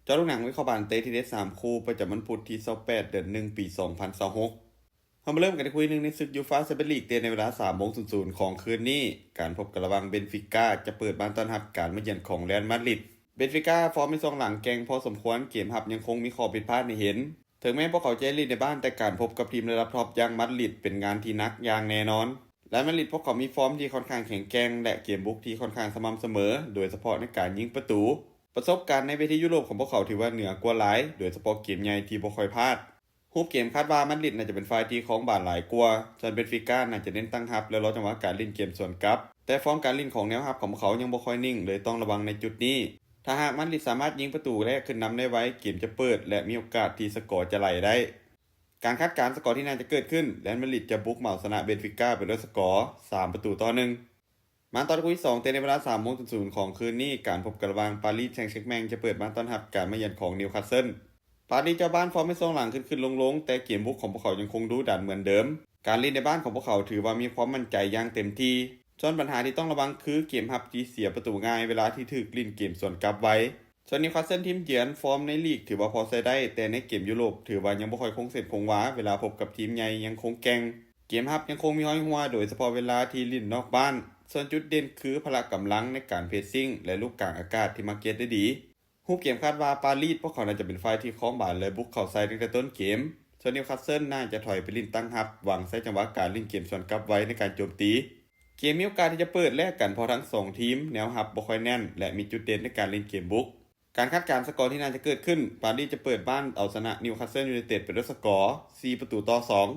ເຈາະລູກໜັງວິເຄາະບານເຕະທີເດັດສາມຄູ່ ປະຈຳວັນພຸດທີຊາວແປດ ເດືອນໜຶ່ງ ປີສອງພັນຊາວຫົກ. ເຮົາມາເລີ່ມກັນທີ່ຄູ່ທີໜຶ່ງ ໃນສຶກຢູຟາແຊມປຽນລີກ ເຕະໃນເວລາສາມໂມງສູນໆຂອງຄືນນີ້. ການພົບກັນລະຫວ່າງເບນຟິກາຈະເປີດບ້ານຕ້ອນຮັບການມາຢ້ຽມຂອງເຣອັນມາດຣິດ. ເບນຟິກາຟອມໃນຊ່ວງຫຼັງແກ່ງພໍສົມຄວນ, ເກມຮັບຍັງຄົງມີຂໍ້ຜິດພາດໃຫ້ເຫັນ. ເຖິງແມ່ນພວກເຂົາຈະຫຼິ້ນໃນບ້ານ, ແຕ່ການພົບກັບທີມລະດັບທັອບຢ່າງມາດຣິດເປັນງານທີ່ໜັກຢ່າງແນ່ນອນ. ແລະມາດຣິດພວກເຂົາມີຟອມທີ່ຄ່ອນຂ້າງແຂງແກ່ງ ແລະເກມບຸກທີ່ຄ່ອນຂ້າງສະໝ່ຳສະເໝີ, ໂດຍສະເພາະໃນການຍິງປະຕູ. ປະສົບການໃນເວທີຢູໂຣບຂອງພວກເຂົາຖືວ່າເໜືອກວ່າຫຼາຍ, ໂດຍສະເພາະເກມໃຫຍ່ທີ່ບໍ່ຄ່ອຍພາດ. ຮູບເກມຄາດວ່າມາດຣິດໜ້າຈະເປັນຝ່າຍທີ່ຄອງບານຫຼາຍກວ່າ, ສ່ວນເບນຟິກາໜ້າຈະເນັ້ນຕັ້ງຮັບ ແລະລໍຈັງຫວະການຫຼິ້ນເກມສວນກັບ. ແຕ່ຟອມການຫຼິ້ນຂອງແນວຮັບຂອງພວກເຂົາຍັງບໍ່ຄ່ອຍນິ່ງ, ເລີຍຕ້ອງລະວັງໃນຈຸດນີ້. ຖ້າຫາກມາດຣິດສາມາດຍິງປະຕູ ແລະຂຶ້ນນຳໄດ້ໄວ, ເກມຈະເປີດ ແລະມີໂອກາດທີ່ສະກໍຈະໄຫຼໄດ້. ການຄາດການສະກໍທີ່ໜ້າຈະເກີດຂຶ້ນ, ເຣອັນມາດຣິດຈະບຸກເໝົາຊະນະເບນຟິກາໄປດ້ວຍສະກໍສາມປະຕູຕໍ່ໜຶ່ງ. ມາຕໍ່ທີ່ຄູ່ທີສອງ ເຕະໃນເວລາສາມໂມງສູນໆຂອງຄືນນີ້. ການພົບກັນລະຫວ່າງປາຣີແຊງແຊັງແມັງຈະເປີດບ້ານຕ້ອນຮັບການມາຢ້ຽມຂອງນິວຄາສເຊິນ. ປາຣີເຈົ້າບ້ານຟອມໃນຊ່ວງຫຼັງຂຶ້ນໆລົງໆ, ແຕ່ເກມບຸກຂອງພວກເຂົາຍັງຄົງດຸດັນເໝືອນເດີມ. ການຫຼິ້ນໃນບ້ານຂອງພວກເຂົາຖືວ່າມີຄວາມໝັ້ນໃຈຢ່າງເຕັມທີ່. ສ່ວນບັນຫາທີ່ຕ້ອງລະວັງຄືເກມຮັບທີ່ເສຍປະຕູງ່າຍເວລາທີ່ຖືກຫຼິ້ນເກມສວນກັບໄວ. ສ່ວນນິວຄາສເຊິນທີມເຢືອນ ຟອມໃນລີກຖືວ່າພໍໃຊ້ໄດ້, ແຕ່ໃນເກມຢູໂຣບຖືວ່າຍັງບໍ່ຄ່ອຍຄົງເສັ້ນຄົງວາ, ເວລາພົບກັບທີມໃຫຍ່ຍັງຄົງແກ່ງ. ເກມຮັບຍັງຄົງມີຫ້ອຍຮົ່ວ, ໂດຍສະເພາະເວລາທີ່ຫຼິ້ນນອກບ້ານ. ສ່ວນຈຸດເດັ່ນຄືພະລະກຳລັງໃນການເພສຊິງ ແລະລູກກາງອາກາດທີ່ມັກເກັດໄດ້ດີ. ຮູບເກມຄາດວ່າປາຣີພວກເຂົາໜ້າຈະເປັນຝ່າຍທີ່ຄອງບານ ແລະບຸກເຂົ້າໃສ່ຕັ້ງແຕ່ຕົ້ນເກມ. ສ່ວນນິວຄາສເຊິນໜ້າຈະຖອຍໄປຫຼິ້ນຕັ້ງຮັບ, ຫວັງໃຊ້ຈັງຫວະການຫຼິ້ນເກມສວນກັບໄວໃນການໂຈມຕີ. ເກມມີໂອກາດທີ່ຈະເປີດແລກກັນ ເພາະທັງສອງທີມແນວຮັບບໍ່ຄ່ອຍແໜ້ນ ແລະມີຈຸດເດັ່ນໃນການຫຼິ້ນເກມບຸກ. ການຄາດການສະກໍທີ່ໜ້າຈະເກີດຂຶ້ນ, ປາຣີຈະເປີດບ້ານເອົາຊະນະນິວຄາສເຊິນຢູໄນເຕັດໄປດ້ວຍສະກໍສີ່ປະຕູຕໍ່ສອງ.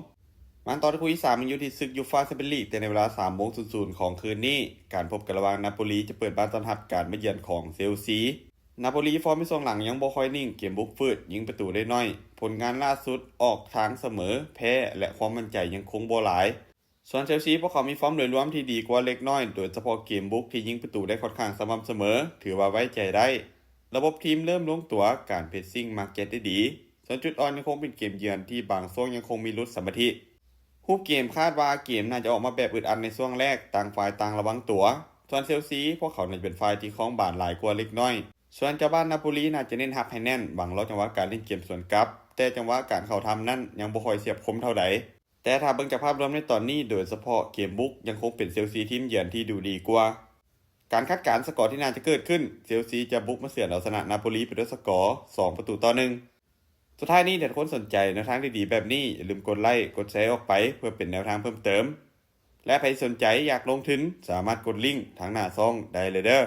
ມາຕໍ່ທີ່ຄູ່ທີສາມ ຍັງຢູ່ທີ່ສຶກຢູຟາແຊມປຽນລີກ ແຕ່ໃນເວລາສາມໂມງສູນໆຂອງຄືນນີ້. ການພົບກັນລະຫວ່າງນາໂປລີຈະເປີດບ້ານຕ້ອນຮັບການມາຢ້ຽມຂອງເຊລຊີ. ນາໂປລີຟອມໃນຊ່ວງຫຼັງຍັງບໍ່ຄ່ອຍນິ່ງ, ເກມບຸກຝືດ, ຍິງປະຕູໄດ້ໜ້ອຍ. ຜົນງານລ່າສຸດອອກທາງສະເໝີ, ແພ້ ແລະຄວາມໝັ້ນໃຈຍັງຄົງບໍ່ຫຼາຍ. ສ່ວນເຊລຊີ ພວກເຂົາມີຟອມໂດຍລວມທີ່ດີກວ່າເລັກນ້ອຍ, ໂດຍສະເພາະເກມບຸກທີ່ຍິງປະຕູໄດ້ຄ່ອນຂ້າງສະໝ່ຳສະເໝີ, ຖືວ່າໄວ້ໃຈໄດ້. ລະບົບທີມເລີ່ມລົງຕົວ, ການເພສຊິງມາເກັດໄດ້ດີ. ສ່ວນຈຸດອ່ອນຍັງຄົງເປັນເກມເຢືອນທີ່ບາງຊ່ວງຍັງຄົງມີຫຼຸດສະມາທິ. ຮູບເກມຄາດວ່າເກມໜ້າຈະອອກມາແບບອຶດອັດໃນຊ່ວງແລກ, ຕ່າງຝ່າຍຕ່າງລະວັງຕົວ. ສ່ວນເຊລຊີ ພວກເຂົາໜ້າຈະເປັນຝ່າຍທີ່ຄອງບານຫຼາຍກວ່າເລັກນ້ອຍ. ສ່ວນເຈົ້າບ້ານນາໂປລີໜ້າຈະເນັ້ນຮັບໃຫ້ແໜ້ນ, ຫວັງລໍຈັງຫວະການຫຼິ້ນເກມສວນກັບ, ແຕ່ຈັງຫວະການເຂົ້າທຳນັ້ນຍັງບໍ່ຄ່ອຍສຽບຄົມເທົ່າໃດ. ແຕ່ຖ້າເບິ່ງຈາກພາບລວມໃນຕອນນີ້, ໂດຍສະເພາະເກມບຸກ, ຍັງຄົງເປັນເຊລຊີທີມເຢືອນທີ່ດູດີກວ່າ. ການຄາດການສະກໍທີ່ໜ້າຈະເກີດຂຶ້ນ, ເຊລຊີຈະບຸກມາເສຍນເອົາຊະນະນາໂປລີໄປດ້ວຍສະກໍສອງປະຕູຕໍ່ໜຶ່ງ. ສຸດທ້າຍນີ້, ຖ້າທຸກຄົນສົນໃຈແນວທາງດີໆແບບນີ້, ຢ່າລືມກົດໄລ້, ກົດແຊອອກໄປ ເພື່ອເປັນແນວທາງເພີ່ມເຕີມ. ແລະ ໃຜສົນໃຈຢາກລົງທຶນ, ສາມາດກົດລິ້ງທາງໜ້າຊ່ອງໄດ້ເລີຍເດີ້.